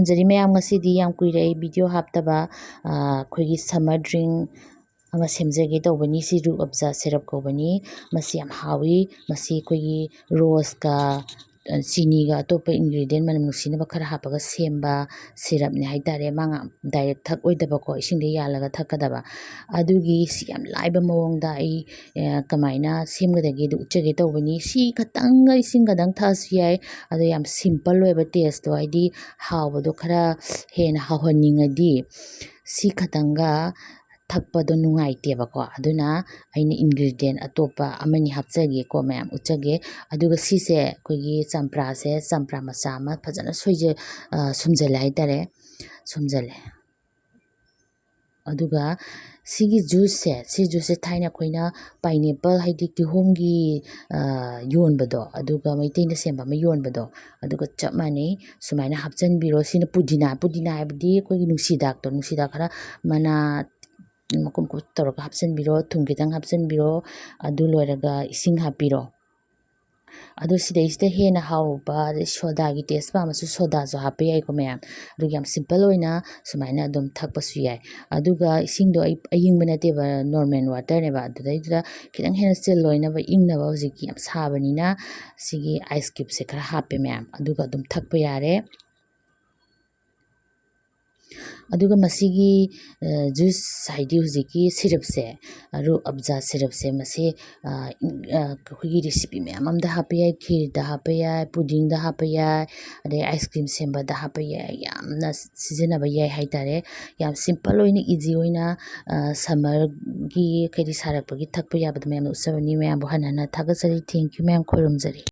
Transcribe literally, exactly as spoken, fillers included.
ꯖꯔꯤ ꯃꯌꯥꯝ, ꯉꯁꯤꯗꯤ ꯌꯥꯝ ꯀꯨꯏꯔꯦ ꯑꯩ ꯚꯤꯗꯤꯑꯣ ꯍꯥꯞꯇꯕ꯫ ꯑ, ꯑꯩꯈꯣꯏꯒꯤ summer drink ꯑꯃ ꯁꯦꯝꯖꯒꯦ ꯇꯧꯕꯅꯤ꯫ ꯁꯤ ꯔꯨꯍ ꯑꯐꯖꯥ syrup ꯀꯧꯕꯅꯤ꯫ ꯃꯁꯤ ꯌꯥꯝ ꯍꯥꯎꯏ꯫ ꯃꯁꯤ ꯑꯩꯈꯣꯏꯒꯤ ꯔꯣꯁꯀ, ꯑ, ꯆꯤꯅꯤꯒ ꯑꯇꯣꯞꯄ ingredient ꯃꯅꯝ ꯅꯨꯡꯁꯤꯅꯕ ꯈꯔ ꯍꯥꯞꯄꯒ ꯁꯦꯝꯕ syrupꯅꯦ ꯍꯥꯏꯇꯥꯔꯦ꯫ ꯃꯥ ꯉꯥ-, direct ꯊꯛꯑꯣꯏꯗꯕꯀꯣ, ꯏꯁꯤꯡꯗ ꯌꯥꯜꯂꯒ ꯊꯛꯀꯗꯕ꯫ ꯑꯗꯨꯒꯤ ꯁꯤ ꯌꯥꯝ ꯂꯥꯏꯕ ꯃꯑꯣꯡꯗ ꯑꯩ, ꯑ, ꯀꯃꯥꯏꯅ ꯁꯦꯝꯒꯗꯒꯦꯗꯨ ꯎꯠꯆꯒꯦ ꯇꯧꯕꯅꯤ꯫ ꯁꯤ ꯈꯇꯪꯒ ꯏꯁꯤꯡ ꯈꯇꯪ ꯊꯛꯑꯁꯨ ꯌꯥꯏ꯫ ꯑꯗꯣ ꯌꯥꯝ simple ꯑꯣꯏꯕ tasteꯇꯣ, ꯍꯥꯏꯗꯤ ꯍꯥꯎꯕꯗꯣ ꯈꯔ ꯍꯦꯟꯅ ꯍꯥꯎꯍꯟꯅꯤꯡꯉꯗꯤ ꯁꯤ ꯈꯇꯪꯒ ꯊꯛꯄꯗꯣ ꯅꯨꯡꯉꯥꯏꯇꯦꯕꯀꯣ꯫ ꯑꯗꯨꯅ ꯑꯩꯅ ingredient ꯑꯇꯣꯞꯄ ꯑꯃꯅꯤ ꯍꯥꯞꯆꯒꯦꯀꯣ, ꯃꯌꯥꯝ ꯎꯠꯆꯒꯦ꯫ ꯑꯗꯨꯒ ꯁꯤꯁꯦ ꯑꯩꯈꯣꯏꯒꯤ ꯆꯝꯄ꯭ꯔꯥꯁꯦ, ꯆꯝꯄ꯭ꯔꯥ ꯃꯆꯥ ꯑꯃ ꯐꯖꯅ ꯁꯣꯏꯖ-, ꯑ, ꯁꯨꯝꯖꯜꯂꯦ ꯍꯥꯏꯇꯥꯔꯦ, ꯁꯨꯝꯖꯜꯂꯦ꯫ ꯑꯗꯨꯒ ꯁꯤꯒꯤ juiceꯁꯦ, ꯁꯤ juiceꯁꯦ ꯊꯥꯏꯅ ꯑꯩꯈꯣꯏꯅ pineapple, ꯍꯥꯏꯗꯤ ꯀꯤꯍꯣꯝꯒꯤ, ꯑ, ꯌꯣꯟꯕꯗꯣ, ꯑꯗꯨꯒ ꯃꯩꯇꯩꯅ ꯁꯦꯝꯕ ꯑꯃ ꯌꯣꯟꯕꯗꯣ, ꯑꯗꯨꯒ ꯆꯞ ꯃꯥꯟꯅꯩ꯫ ꯁꯨꯃꯥꯏꯅ ꯍꯥꯞꯆꯤꯟꯕꯤꯔꯣ꯫ ꯁꯤꯅ ꯄꯨꯗꯤꯅꯥ, ꯄꯨꯗꯤꯅꯥ ꯍꯥꯏꯕꯗꯤ ꯑꯩꯈꯣꯏꯒꯤ ꯅꯨꯡꯁꯤꯗꯥꯛꯇꯣ, ꯅꯨꯡꯁꯤꯗꯥꯛ ꯈꯔ ꯃꯅꯥ ꯃꯀꯨꯞ ꯃꯀꯨꯞ ꯇꯧꯔꯒ ꯍꯥꯞꯆꯤꯟꯕꯤꯔꯣ꯫ ꯊꯨꯝ ꯈꯤꯇꯪ ꯍꯥꯞꯆꯤꯟꯕꯤꯔꯣ꯫ ꯑꯗꯨ ꯂꯣꯏꯔꯒ ꯏꯁꯤꯡ ꯍꯥꯞꯄꯤꯔꯣ꯫ ꯑꯗꯨ ꯁꯤꯗꯩꯁꯤꯗ ꯍꯦꯟꯅ ꯍꯥꯎꯕ, ꯑꯗꯩ ꯁꯣꯗꯥꯒꯤ taste ꯄꯥꯝꯃꯁꯨ ꯁꯣꯗꯥꯁꯨ ꯍꯥꯞꯄ ꯌꯥꯏꯀꯣ ꯃꯌꯥꯝ꯫ ꯑꯗꯨꯒ ꯌꯥꯝ simple ꯑꯣꯏꯅ ꯁꯨꯃꯥꯏꯅ ꯑꯗꯨꯝ ꯊꯛꯄꯁꯨ ꯌꯥꯏ꯫ ꯑꯗꯨꯒ ꯏꯁꯤꯡꯗꯣ ꯑꯩ ꯑꯌꯤꯡꯕ ꯅꯠꯇꯦꯕ, normal waterꯅꯦꯕ꯫ ꯑꯗꯨꯗꯩꯗꯨꯗ ꯈꯤꯇꯪ ꯍꯦꯟꯅ chill ꯑꯣꯏꯅꯕ, ꯏꯪꯅꯕ, ꯍꯧꯖꯤꯛꯇꯤ ꯌꯥꯝ ꯁꯥꯕꯅꯤꯅ ꯁꯤꯒꯤ ice cubeꯁꯦ ꯈꯔ ꯍꯥꯞꯄꯦ ꯃꯌꯥꯝ, ꯑꯗꯨꯒ ꯑꯗꯨꯝ ꯊꯛꯄ ꯌꯥꯔꯦ꯫ ꯑꯗꯨꯒ ꯃꯁꯤꯒꯤ, ꯑ, juice, ꯍꯥꯏꯗꯤ ꯍꯧꯖꯤꯛꯀꯤ syrupꯁꯦ, ꯔꯨꯍ ꯑꯐꯖꯥ syrupꯁꯦ, ꯃꯁꯤ, ꯑ, ꯏꯪ-, ꯑ, ꯑꯩꯈꯣꯏꯒꯤ recipe ꯃꯌꯥꯝ ꯑꯃꯗ ꯍꯥꯞꯄ ꯌꯥꯏ, ꯈꯤꯔꯗ ꯍꯥꯞꯄ ꯌꯥꯏ, ꯄꯨꯗꯤꯡꯗ ꯍꯥꯞꯄ ꯌꯥꯏ, ꯑꯗꯩ ice cream ꯁꯦꯝꯕꯗ ꯍꯥꯞꯄ ꯌꯥꯏ, ꯌꯥꯝꯅ ꯁꯤꯖꯤꯟꯅꯕ ꯌꯥꯏ ꯍꯥꯏꯇꯥꯔꯦ꯫ ꯌꯥꯝ simple ꯑꯣꯏꯅ, easy ꯑꯣꯏꯅ, ꯑ, summerꯒꯤ ꯀꯔꯤ ꯁꯥꯔꯛꯄꯒꯤ ꯊꯛꯄ ꯌꯥꯕꯗ ꯃꯌꯥꯝꯅ ꯎꯠꯆꯕꯅꯤ꯫ ꯃꯌꯥꯝꯕꯨ ꯍꯟꯅ ꯍꯟꯅ ꯊꯥꯒꯠꯆꯔꯤ꯫ Thank you ꯃꯌꯥꯝ, ꯈꯣꯏꯔꯨꯝꯖꯔꯤ꯫